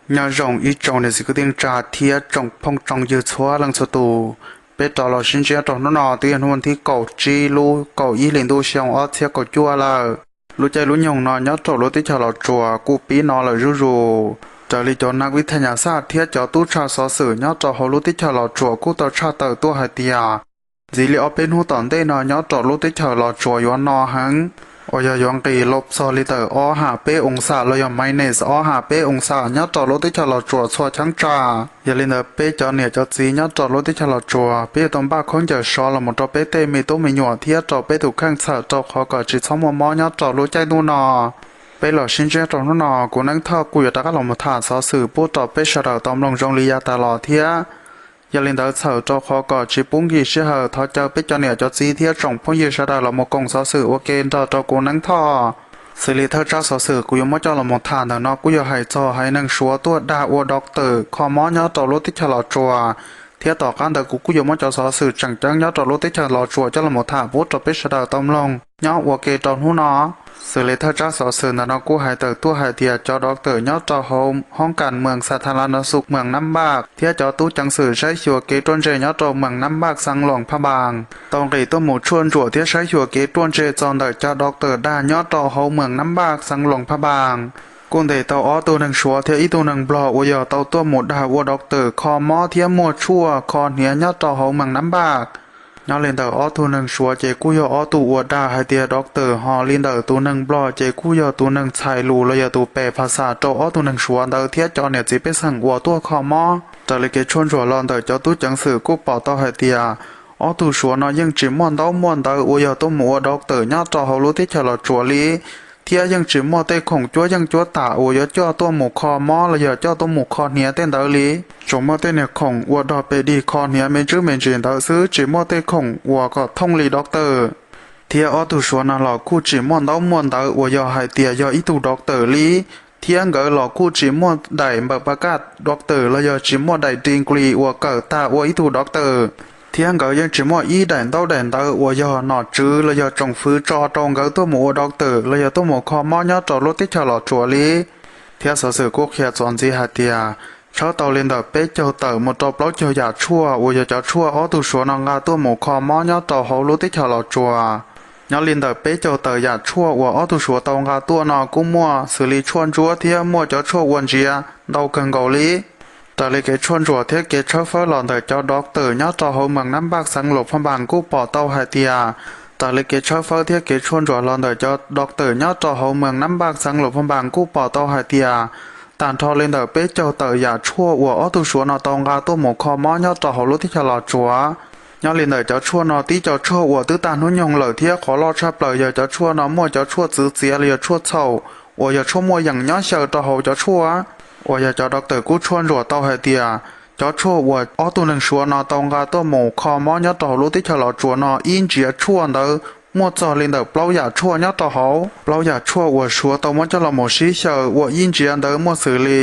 Nyob zoo ib tsoom niam txiv kwv tij neej tsa thiab tsoom phooj tsoom ywg txhua leej txhua tus, peb rov los sib ntsib rau hnub no twb yog hnub thib kaum tsib lub kaum ib hlis ntuj xyoo ob txhiab kaum cuaj lawm. Lub caij lub nyoog no nyob rau lub teb chaws Los Tsuas kuj pib no lawm zuj zus. Raws li cov nas vib thaj nyas xaj thiab cov tub tshaj xov xwm nyob rau hauv lub teb chaws Los Tsuas kuj tau tshaj tawm tuaj hais tias ntxiv li ob peb hnub tom ntej no nyob rau lub teb chaws Los Tsuas yuav no heev, uas yog yuav nqis los txog li ntawm ob ham peb oo xam los yog minus ob ham peb oo xam nyob rau lub teb chaws Los Tsuas txhua cheeb tsam. Yog li ntawd peb cov niam cov txiv nyob rau lub teb chaws Los Tsuas peb yuav tau npaj khaub ncaws sov los mus rau peb tej me tub me nyuam thiab rau peb tus kheej txhawm rau qhov kom tsis txhob muaj mob nyob rau lub caij ntuj no. Peb los sib ntsib rau hnub no kuv Neeb Thoj kuj yuav rov qab los mus tham xov xwm pub rau peb sawv daws tau mloog zoo li yav tas los thiab. Yog li ntawd txhawm rau qhov kom tsis pub nkim sij hawm thov caw peb cov niam cov txiv thiab tsoom phooj ywg sawv daws los mus koom xov xwm ua ke nrog rau kuv Neeb Thoj. Xws li thawj tsab xov xwm kuv yuav muab coj los mus tham ntawm no kuj yog hais txog haiv neeg Suav tuaj dag ua doctor kho mob nyob rau lub teb chaws Los Tsuas, thiab tom qab ntawd kuv kuj yuav muab cov xov xwm tseem ceeb nyob rau lub teb chaws Los Tsuas coj los mus tham pub rau peb sawv daws tau mloog nyob ua ke rau hnub no. Xws li thawj tsab xov xwm ntawm no kuj hais tawm tuaj hais tias cov doctor nyob rau hauv hoob kas moos Xathalanas Xus moos Nab Npaj thiab cov tub ceev xwm saib xyuas kev ruaj ntseg nyob rau moos Nab Npaj xeev Loos Phaj Npas tau nqis tuaj mus tshuaj ntsuam thiab saib xyuas kev ruaj ntseg txog ntawm cov doctor dag nyob rau hauv moos Nab Npaj xeev Loos Phaj Npas. Kuj ntes tau ob tug neeg Suav thiab ib tug neeg Nplog uas yog tau tuaj mus dag ua doctor kho mob thiab muaj tshuaj kho hniav nyob rau hauv moos Nab Npaj. Nyob li ntawm ob tug neeg Suav ces kuj yog ob tug uas dag hais tias doctor, ho li ntawm tus neeg Nplog ces kuj yog tus neeg txhais lus los yog tus pes phas xas rau ob tug neeg Suav ntawd thiab cov niam txiv pej xeem uas tuaj kho mob. Raws li kev tshuaj ntsuam los ntawm cov tub ceev xwm kuj pom tau hais tias ob tug Suav no yeej tsis muaj ntaub muaj ntawv uas yog tuaj mus ua doctor nyob rau hauv lub teb chaws Los Tsuas li, thiab yeej tsis muaj tej khoom cuab yeej cuab tam uas yuav coj tuaj mus kho mob los yog coj tuaj mus kho hniav tej ntawd li. Tsuas muaj tej niag khoom ua dog pes dig kho hniav me ntsis me ntsis ntawd xwb, tsis muaj tej khoom uas kom thooj li doctor. Thiab ob tug Suav no los kuj tsis muaj ntaub muaj ntawv uas yog hais tias yog ib tug doctor li, thiab nkawd los kuj tsis muaj daim npaws pa kaj doctor los yog tsis muaj daim degree uas kawm tag ua ib tug doctor. Thiab nkawd yeej tsis muaj ib daim ntaub daim ntawv uas yog nom tswv los yog tsoom fwv tso rau nkawd tuaj mus ua doctor los yog tuaj mus kho mob nyob rau lub teb chaws Los Tsuas li. Thiab xov xwm kuj qhia txuas ntxiv hais tias tshawb tau li ntawm peb caug tawm mus rau plaub caug yam tshuaj uas yog cov tshuaj ob tug Suav no nqa tuaj mus kho mob nyob rau hauv lub teb chaws Los Tsuas. Nyob li ntawm peb caug tawm yam tshuaj uas ob tug Suav tau nqa tuaj no kuj muaj xws li tshuaj ntsuab thiab muaj cov tshuaj ua ntsiav ntau kawg nkaus li. Raws li kev tshuaj ntsuam thiab kev tshawb fawb los ntawm cov doctor nyob rau hauv moos Nab Npaj xeev Luas Phaj Npas kuj pom tau hais tias, raws li kev tshawb fawb thiab kev tshuaj ntsuam los ntawm cov doctor nyob rau hauv moos Nab Npaj xeev Luas Phaj Npas kuj pom tau hais tias, tag nrho li ntawm peb caug tawm yam tshuaj uas ob tug Suav no tau nqa tuaj mus kho mob nyob rau hauv lub teb chaws Los Tsuas. Nyob li ntawm cov tshuaj no tib co tshuaj uas twb tag hnub nyoog lawm thiab qhov loj tshaj plaws yog cov tshuaj no muaj cov tshuaj txwv txiav los yog tshuaj txhaum uas yog tshuaj muaj yeem nyob xyaw rau hauv cov tshuaj, uas yog cov doctor kuj tshuaj ntsuam tau hais tias, cov tshuaj uas ob tug neeg Suav no tau nqa tuaj mus kho mob nyob rau hauv lub teb chaws Los Tsuas no ib ntsiav tshuaj ntawd muaj txog li ntawm plaub yam tshuaj nyob rau hauv. Plaub yam tshuaj uas Suav tau muab coj los mus sib xyaw ua ib ntsiav ntawd muaj xws li,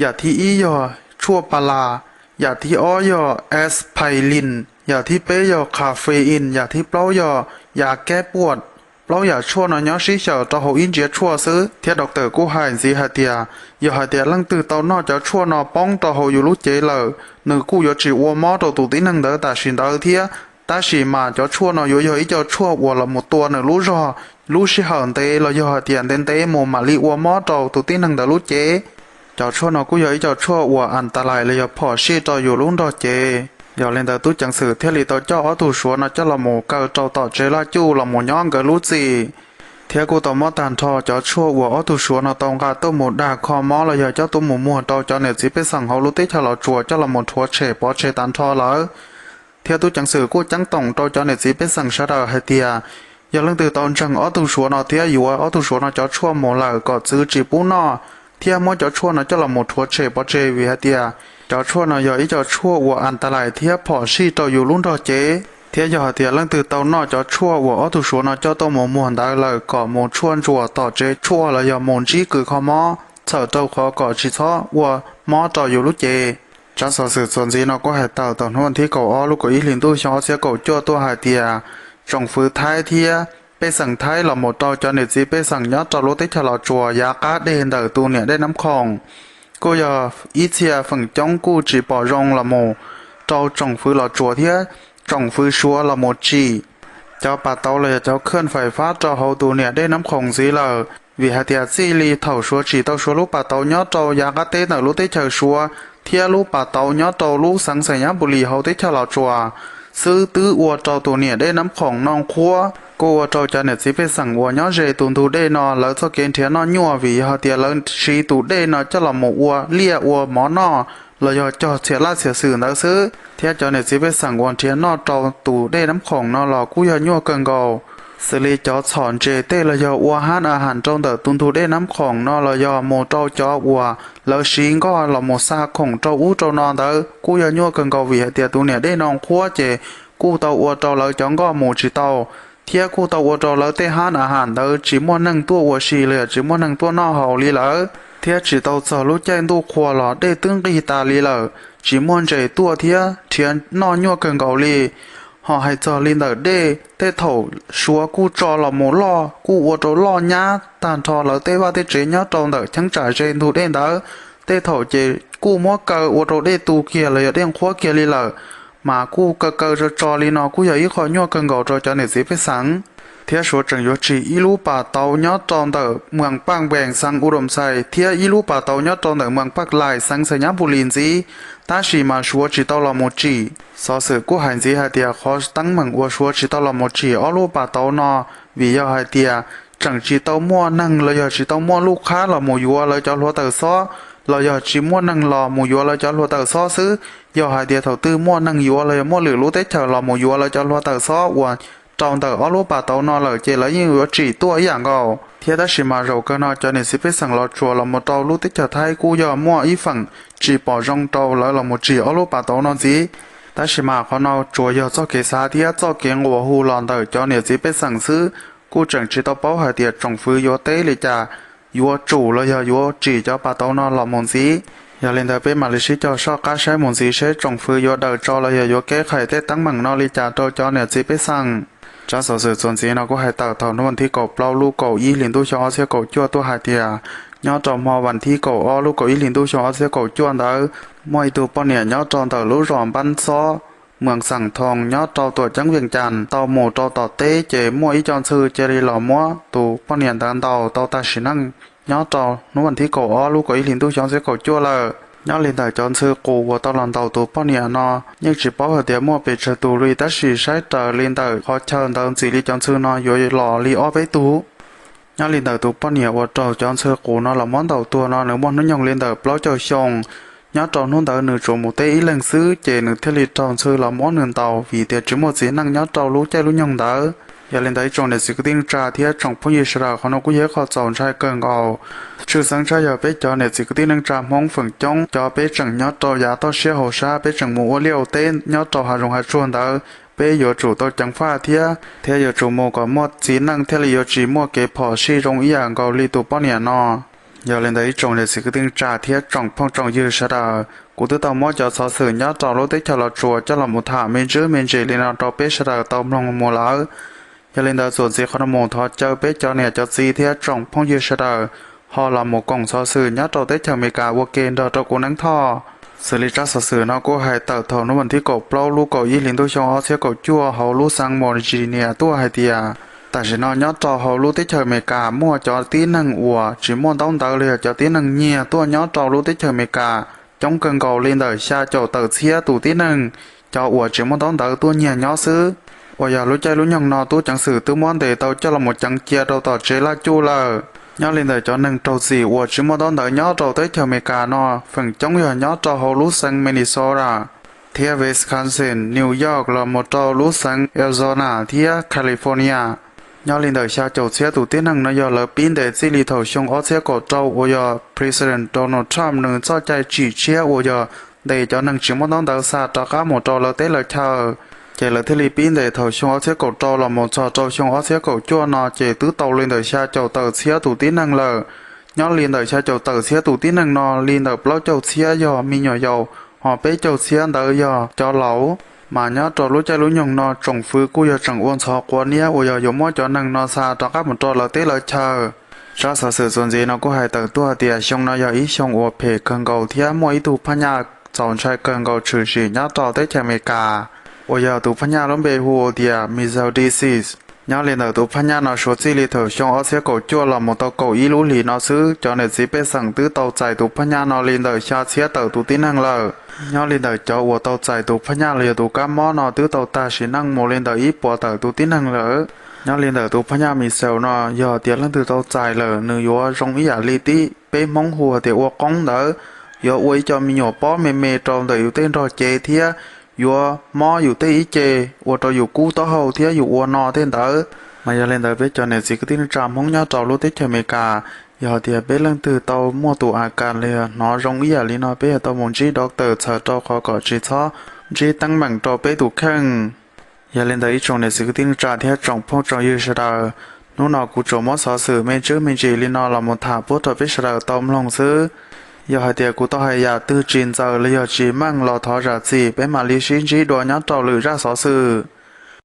yam thib ib yog tshuaj pa las, yam thib ob yog aspirin, yam thib peb yog caffeine, yam thib plaub yog yav kab puaj. Plaub yam tshuaj no nyob sib xyaw rau hauv ib ntsiav tshuaj xwb, thiab doctor kuj hais ntxiv hais tias, yog hais tias leej twg tau noj cov tshuaj no poob rau hauv yus lub cev lawm, nws kuj yuav tsis ua mob rau tus tib neeg ntawd tam sim ntawd thiab, tab sis mas cov tshuaj no yuav yog ib co tshuaj uas los mus tua nws lub zog lub sij hawm ntev los yog hais tias ntev ntev mus mam li ua mob rau tus tib neeg ntawd lub cev. Cov tshuaj no kuj yog ib co tshuaj uas as tas lais los yog phom sij rau yus lub nrog cev. Yog li ntawd tub ceev xwm thiaj li tau coj ob tug Suav no coj los mus kaw rau tom tsev laj cuj los mus nyob nkawd lub txim, thiab kuj tau muab tag nrho cov tshuaj uas ob tug Suav no tau nqa tuaj mus dag kho mob los yog coj tuaj mus muag rau cov niam txiv pej xeem hauv lub teb chaws Los Tsuas coj los mus rhuav tshem pov tseg tag nrho lawm. Thiab tub ceev xwm kuj ceeb toom rau cov niam txiv pej xeem sawv daws hais tias, yog leej twg tau ntseeg ob tug Suav no thiab yuav ob tug Suav no cov tshuaj mus lawm kom txwv tsis pub noj, thiab muab cov tshuaj no coj los mus rhuav tshem pov tseg vim hais tias, cov tshuaj no yog ib co tshuaj uas as tas lais thiab phom sij rau yus lub nrog cev. Thiab yog hais tias leej twg tau noj cov tshuaj uas ob tug Suav no coj tuaj mus muag ntawd lawm kom mus tshuaj ntsuam tom tsev tshuaj los yog mus ntsib kws kho mob txhawm rau qhov kom tsis txhob ua mob rau yus lub cev. Tsab xov xwm txuas ntxiv no kuj hais tawm tau hnub thib kaum ob lub kaum ib hlis ntuj xyoo ob txhiab kaum cuaj tuaj hais tias, tsoom fwv Thaib thiab pej xeem Thaib los mus rau cov niam txiv pej xeem nyob rau lub teb chaws Los Tsuas yav qab deg ntawm tus niam dej Nab Khoom, kuj yog ib txhia feem coob kuj tsis pom zoo los mus rau tsoom fwv Los Tsuas thiab tsoom fwv Suav los mus tsim cov pas tauv los yog cov khwj fais fab rau hauv tus niam dej Nab Khoom ntxiv lawm. Vim hais tias txij li thaum Suav tsim tau Suav lub pas tauv nyob rau yav qab teb ntawm lub teb chaws Suav thiab lub pas tauv nyob rau lub xeev Xais Nyab Npus Lis hauv teb chaws Los Tsuas xwb twb ua rau tus niam dej Nab Khoom no qhuav, kuj ua rau cov niam txiv pej xeem uas nyob ze tus ntug dej no lawv txoj kev nrhiav noj nyuaj vim yog hais tias lawv siv tus dej no coj los mus ua liaj ua mov noj los yog cog txhiam laj txhiam xwm ntawd xwb, thiab cov niam txiv pej xeem uas nrhiav noj rau tus dej Nab Khoom no los kuj yog nyuaj kawg nkaus. Xws li cov txhom ntses tej los yog ua hab a has rau ntawm tus ntug dej Nab Khoom no los yog mus rau cov uas lawv siv nkoj los mus xa khoom rau ub rau no ntawd kuj yog nyuaj kawg nkaus vim hais tias tus niam dej no qhuav ces kuj tau ua rau lawv cov nkoj mus tsis tau, thiab kuj tau ua rau lawv tej hab a has ntawd tsis muaj neeg tuaj ua si los yog tsis muaj neeg tuaj noj haus li lawm, thiab tsis tau txog lub caij ntuj qhua los dej twb nqig tas li lawm, tsis muaj ntses tuaj thiab nrhiav noj nyuaj kawg nkaus li. Ho hais txog li ntawm dej, tej thaum Suav kuj tso los mus loj kuj ua rau loj nyab tag nrho lawv tej vaj tej tsev nyob rau ntawm cheeb tsam ze ntug dej ntawd. Tej thaum ces kuj muab kaw ua rau dej tu kiag los yog dej qhuav kiag li lawm, mas kuj kaw kaw tso tso li no kuj yog ib qho nyuaj kawg nkaus rau cov niam txiv pej xeem. Thiab Suav tseem yuav tsim ib lub pas tauv nyob rau ntawm Moos Paj Npees xeev Us Doos Xais thiab ib lub pas tauv nyob rau ntawm Moos Paj Lais xeev Xais Nyab Npus Lis ntxiv, tab sis mas Suav tsis tau los mus tsim. Xov xwm kuj hais ntxiv hais tias qhov teeb meem uas Suav tsis tau los mus tsim ob lub pas tauv no vim yog hais tias tseem tsis tau muaj neeg los yog tsis tau muaj lub qhab los mus yuav lawv cov hluav taws xob, los yog tsis muaj neeg los mus yuav lawv cov hluav taws xob xwb. Yog hais tias thaum twg muaj neeg yuav los yog muaj lwm lub teb chaws los mus yuav lawv cov hluav taws xob uas rau ntawm ob lub pas tauv no lawm ces lawv yeej yuav tsim tuaj ib yam nkaus thiab. Tab sis mas zaum kawg no cov niam txiv pej xeem Los Tsuas los mus rau lub teb chaws Thaib kuj yog muaj ib feem tsis pom zoo rau lawv los mus tsim ob lub pas tauv no ntxiv. Tab sis mas qhov no tsuas yog txoj kev xav thiab txoj kev nquas hu los ntawm cov niam txiv pej xeem xwb, kuj tseem tsis tau paub hais tias tsoom fwv yuav teb li cas, yuav tsum los yog yuav tsim cov pas tauv no los mus ntxiv. Yog li ntawd peb mam li sib cog soj qab saib mus ntxiv seb tsoom fwv yuav daws tso los yog yuav keb qhais tej teeb meem no li cas rau cov niam txiv pej xeem. Tsab xov xwm txuas ntxiv no kuj hais tawm thaum hnub vas thib kaum plaub lub kaum ib hlis ntuj xyoo ob txhiab kaum cuaj tuaj hais tias nyob rau hmo vas thib kaum ob lub kaum ib hlis ntuj xyoo ob txhiab kaum cuaj ntawd, muaj ib tug poj niam nyob rau ntawm lub zos Npab Xob, Moos Xeem Thoo nyob rau tuam ceeb Vees Cas tau mus rau tom teb ces muaj ib co ntxhw cia li los muab tus poj niam ntawd ntaus tau tag sim neej nyob rau hnub vas thib kaum ob lub kaum ib hlis ntuj xyoo ob txhiab kaum cuaj lawm. Nyob li ntawm cov ntxhw qus uas tau los ntaus tus poj niam no yeej tsis paub hais tias muaj pes tsawg tus li tab sis saib raws li ntawm qhov chaw ntawd ntxim li cov ntxhw no yuav los li ob peb tug. Nyob li ntawm tus poj niam uas raug cov ntxhw qus no los muab ntaus tuag no nws muaj hnub nyoog li ntawm plaub caug xyoo. Nyob rau hnub ntawd nws tsuas mus teb ib leeg xwb ces nws thiaj li raug ntxhw los muab nws ntaus vim tias tsis muaj txiv neej nyob rau lub caij lub nyoog ntawd. Yog li ntawd ib tsoom niam txiv kwv tij neej tsa thiab tsoom phooj ywg sawv daws, qhov no kuj yog ib qho txaus ntshai kawg nkaus. Tshwj xeeb tshaj yog peb cov niam txiv kwv tij neej tsa Hmoob feem coob cov peb tseem nyob rau yav toj siab hauv sab, peb tseem mus ua liaj ua teb nyob rau hav zoov hav tsuag ntawd, peb yuav tsum tau ceev faj thiab thiab yuav tsum mus kom muaj txiv neej thiaj li yuav tsis muaj kev phom sij zoo ib yam nkaus li tus poj niam no. Yog li ntawd ib tsoom niam txiv kwv tij neej tsa thiab tsoom phooj tsoom ywg sawv daws, kuv twb tau muab cov xov xwm nyob rau lub teb chaws Los Tsuas coj los mus tham me ntsis me ntsis li no rau peb sawv daws tau mloog mus lawm. Yog li ntawd txuas ntxiv qhov no mus thov caw peb cov niam cov txiv thiab tsoom phooj ywg sawv daws ho los mus koom xov xwm nyob rau teb chaws Amelikas ua ke nrog rau kuv Neeb Thoj. Xws li tsab xov xwm no kuj hais tawm thaum hnub vas thib kaum plaub lub kaum ib hlis ntuj xyoo ob txhiab kaum cuaj hauv lub xeev Virginia tuaj hais tias tam sim no nyob rau hauv lub teb chaws Amelikas muaj cov tib neeg uas tsis muaj ntaub ntawv los yog cov tib neeg nyiag tuaj nyob rau lub teb chaws Amelikas coob kawg nkaus li ntawm xya caum tawm txhiab tus tib neeg, cov uas tsis muaj ntaub ntawv tuaj nyiag nyob xwb. Uas yog lub caij lub nyoog no tub ceev xwm twb muab ntes tau coj los mus ceev cia rau tom tsev laj cuj lawm. Nyob li ntawm cov neeg raug txim uas tsis muaj ntaub ntawv nyob rau teb chaws Amelikas no feem coob yog nyob rau hauv lub xeev Minnesota thiab Wisconsin, New York los mus rau lub xeev Arizona thiab California. Nyob li ntawm xya caum txhiab tus tib neeg no yog lawv pib ntes txij li thaum xyoo ob txhiab kaum rau uas yog President Donald Trump nws txoj cai tsim tshiab uas yog ntes cov neeg tsis muaj ntaub ntawv xa rov qab mus rau lawv teb lawv chaw, ces lawv thiaj li pib ntes thaum xyoo ob txhiab kaum rau los mus txog rau xyoo ob txhiab kaum cuaj no ces twb tau li ntawm xya caum tawm txhiab tus tib neeg lawm. Nyob li ntawm xya caum tawm txhiab tus tib neeg no li ntawm plaub caug txhiab yog me nyuam yaus, ho peb caug txhiab ntawd yog cov laus. Mas nyob rau lub caij lub nyoog no tsoom fwv kuj yog tseem ua ntxhov quav niab uas yog yuav muab cov neeg no xa rov qab mus rau lawv teb lawv chaw. Zaj xov xwm txuas ntxiv no kuj hais tawm tuaj tias xyoo no yog ib xyoo uas phem kawg nkaus thiab muaj ib tug phab nyaj txaus ntshai kawg nkaus tshwm sim nyob rau teb chaws Amelikas, uas yog tus phab nyaj lub npe hu tias measles disease. Nyob li ntawm tus phab nyaj no suav txij li thaum xyoo ob txhiab kaum cuaj los mus tau kaum ib lub hlis no xwb, cov niam txiv pej xeem twb tau txais tus phab nyaj no li ntawm xya txhiab tawm tus tib neeg lawm. Nyob li ntawm cov uas tau txais tus phab nyaj los yog tus kab mob no twb tau tag sim neej mus li ntawm ib puas tawm tus tib neeg lawm. Nyob li ntawm tus phab nyaj measles no, yog tias leej twg tau txais lawm nws yuav zoo ib yam li tib peb Hmoob hu tias ua qoob ntawd, yuav ua ib co me nyuam pob me me rau ntawm yus tej nrog cev thiab yuav mob yus tej ib ce, ua rau yus kub taub hau thiab yus ua no tej ntawd. Mas yog li ntawd peb cov niam txiv kwv tij neej tsa Hmoob nyob rau lub teb chaws Amelikas, yog tias peb leej twg tau muaj tus a kas los yog hnov zoo ib yam li no, peb yuav tau mus ntsib doctor txhawm rau qhov kom tsis txhob ntsib teeb meem rau peb tus kheej. Yog li ntawd ib tsoom niam txiv kwv tij neej tsa thiab tsoom phooj tsoom ywg sawv daws, hnub no kuv tsuas muab xov xwm me ntsis me ntsis li no los mus tham pub rau peb sawv daws tau mloog xwb. Yog hais tias kuv tau hais yam twg tsis ntxaws los yog tsis meej los thov zam txim, peb mam li sib ntsib dua nyob rau lwm zaj xov xwm.